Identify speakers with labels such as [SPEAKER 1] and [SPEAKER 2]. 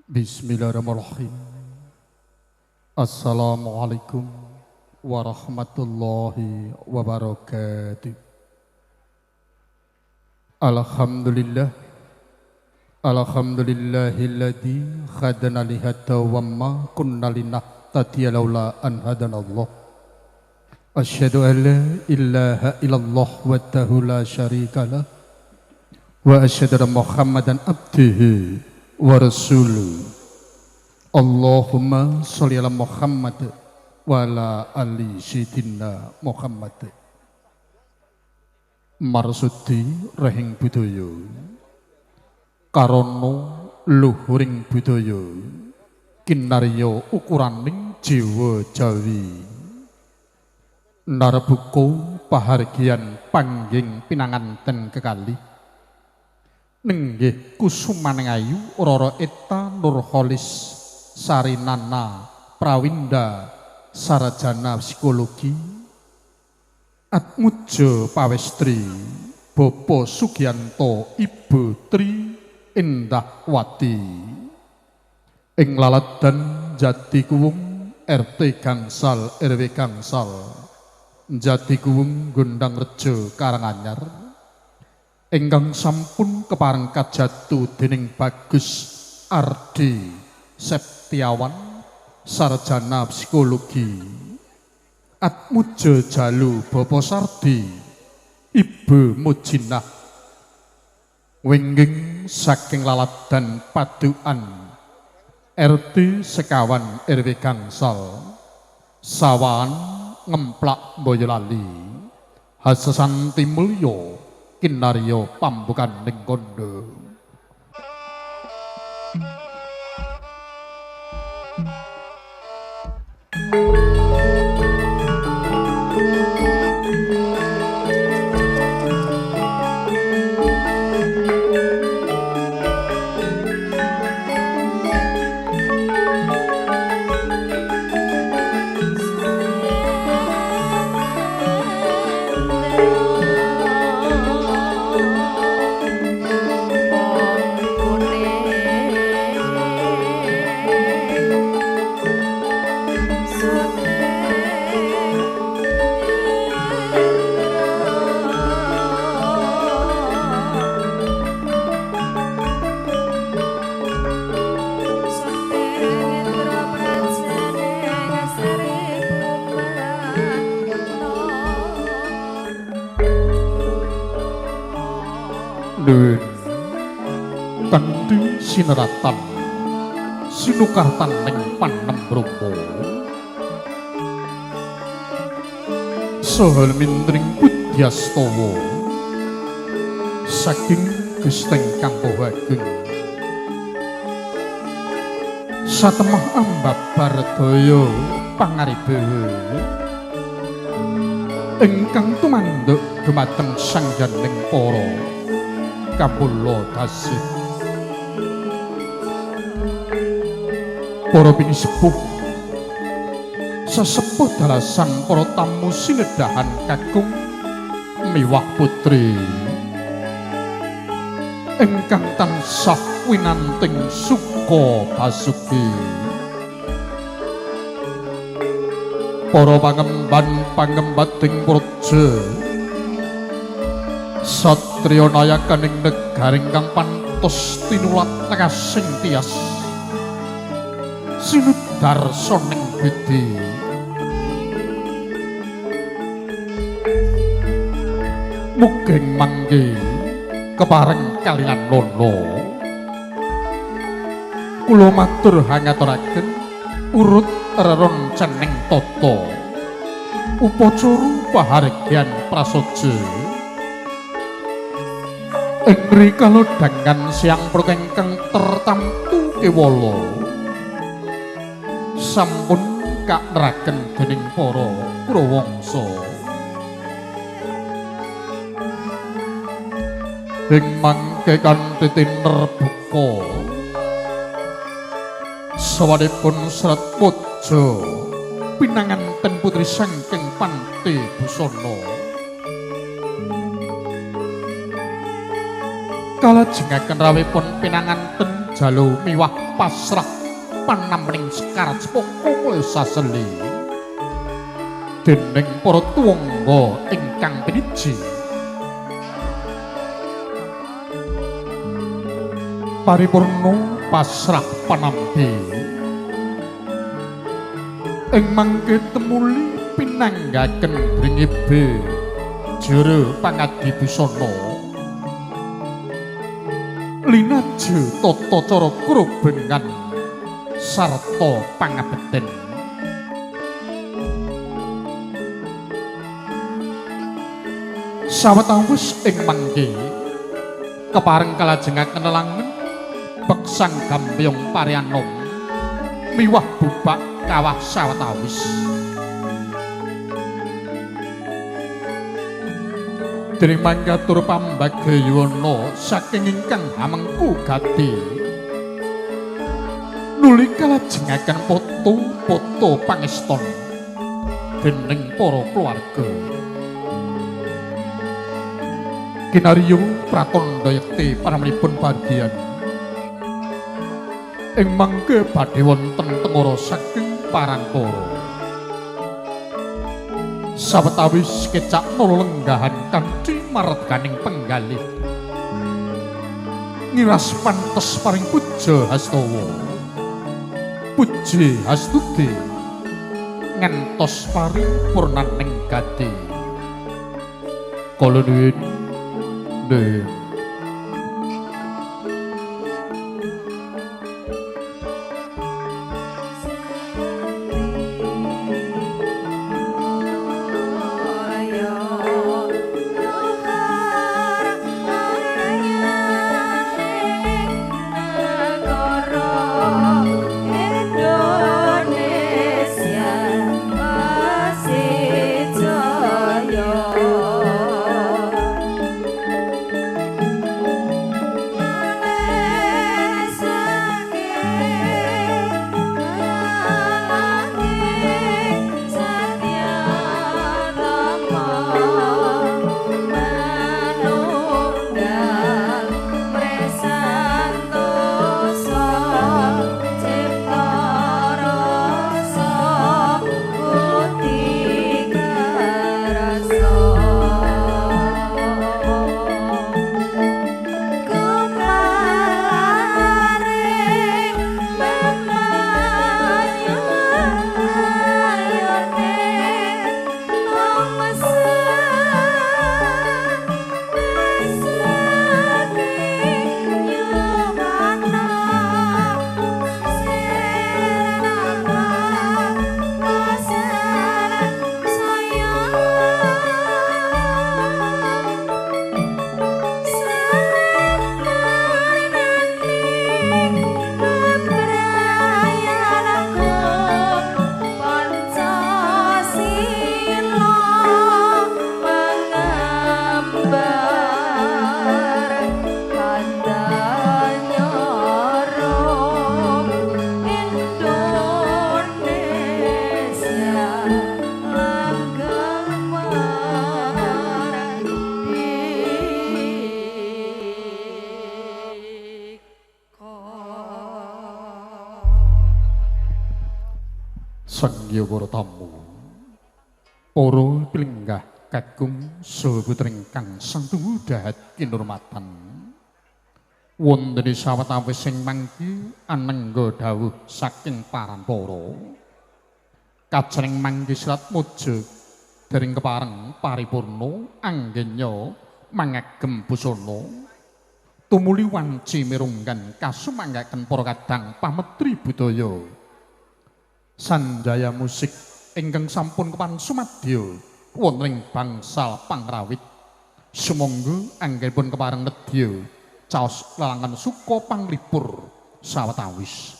[SPEAKER 1] Bismillahirrahmanirrahim. Assalamualaikum warahmatullahi wabarakatuh. Alhamdulillah. Alhamdulillahilladzi hadana li hadza wa ma kunna linahtadiya laula an hadanallah. Asyhadu an la ilaha illallah wahdahu la syarikalah wa asyhadu anna Muhammadan abduhu wa rasuluh. Allahumma sholli ala Muhammad wa ala ali sayyidina Muhammad. Marsudi rehing budaya, karana luhuring budaya kinarya ukuraning jiwa Jawi. Narbuka pahargyan pangging pinanganten kekali nenggih kusumaning ayu Rara Eta Nurholis Sarinana Prawinda Sarjana Psikologi Atmuja Pawestri Bapak Sugianto Ibu Tri Endahwati ing Laladan Jatikuwung RT Gangsal RW Gangsal Jatikuwung Gondangrejo Karanganyar ingkang sampun kepareng kajatu dening Bagus Ardi Septiawan Sarjana Psikologi Atmuja Jalu Bapak Sardi Ibu Mujinah wingging saking Laladan Padukan RT sekawan RW Gangsal Sawahan Ngemplak Boyolali Hasesanti Mulya kinarya pambukan ning kandha. Kanthi sineratan sinukartan ning panembrama saha mintring pudyastawa saking Gusti ingkang Maha Agung satemah ambabar daya pangaribawa ingkang tumanduk dumateng sangyaning para kawula dasih para pinisepuh sesepuh dalasan para tamu sinedahan kakung miwah putri ingkang tansah winanting suka basuki para pangemban pangembating praja satriya nayakaning negari ingkang pantes tinulat nekasing tias sinudarsaning budi mugeng mangke kepareng kaliyan nono kula matur hangaturaken urut reroncening tata upacara pahargyan prasaja ing rikala dangan siang ingkang tertamtu kewala sampun kaneraken dening para Kurawangsa ing mangke kanthi tinerbuka sawanipun serat puja pinanganten putri saking Panti Busana kalajengaken rawuhipun pinanganten jalu miwah pasrah panamning sekar cepaka mulya saseli dening para tuwangga ingkang piniji. Paripurna pasrah panampi ing mangke temuli pinanggaken dringibe jero pangadi busana linaje tata cara krobengan sarta pangabekten. Sawetawis ing mangke kepareng kalajengaken lelangen beksang gambyong parianom miwah bubak kawah sawetawis. Dening mangkatur pambagayana saking ingkang hamengku gati nuli kalajengaken foto-foto pangeston dening para keluarga. Kinaryo pratandha yekti panamanipun bagian ing mangke badhe wonten tengara saking parangkara. Sawetawis kecak nala lenggahan kanthi marganing penggalih ngiras pantes paring puja hastawa puji hastuti ngantos paripurnaning gati. Kala nuwun nuwun. Sangya para tamu, para pilenggah kakung saha putri ingkang sangtunggu dahat kinurmatan. Wonten sawetawis sing mangke anengga dawuh saking parampara. Kajeng mangke serat muja dering kepareng paripurna anggenya mangagem busana tumuli wanci mirunggan kasumanggaken para kadang pametri budaya. Sanjaya musik ingkang sampun kepan sumadya wonten ing bangsal pangrawit. Sumangga anggenipun kepareng nedya caos lelangan suka panglipur sawetawis.